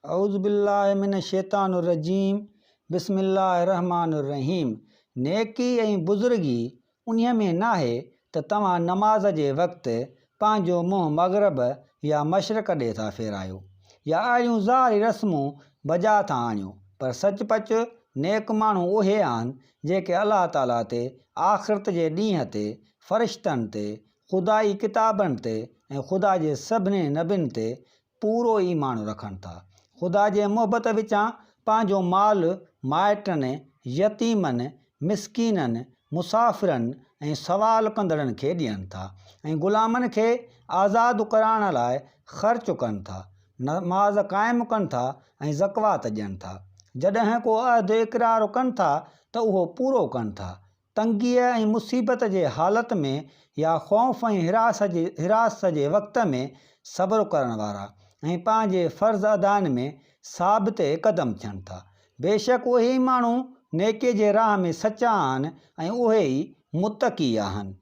اعوذ بالله من الشيطان الرجيم بسم الله الرحمٰن الرحيم نيڪي ۽ بزرگي انهيء ۾ ناهي ته توهان نماز جي وقت پنهنجو منهن مغرب يا مشرق ڏي ٿا ڦيرايو يا اهڙيون ظاهري رسمون بجا ٿا آڻيو پر سچ پچ نيڪ ماڻهو اهي آهن جيڪي الله تعاليٰ تي، آخرت جي ڏينهن تي، فرشتن تي، خدائي ڪتابن تي ۽ خدا جي سڀني نبين تي پورو ايمان رکن ٿا. خدا جي محبت وچان پنهنجو مال مائٽن، يتيمن، مسڪينن، مسافرن ۽ سوال ڪندڙن کي ڏين ٿا ۽ غلامن کي آزاد ڪرائڻ لاء خرچ ڪن ٿا. نماز قائم ڪن ٿا ۽ زڪوات ڏين ٿا. جڏهن ڪو عهد اقرار ڪن ٿا ته اهو پورو ڪن ٿا. تنگيء ۽ مصيبت جي حالت ۾ يا خوف ۽ هراس جي هراس جي وقت ۾ صبر ڪرڻ وارا ۽ پنهنجي فرض ادائن ۾ ثابت قدم ٿين ٿا. بيشڪ اهي ئي ماڻهو نيڪي جي راهه ۾ سچا آهن ۽ اهي ئي متقي آهن.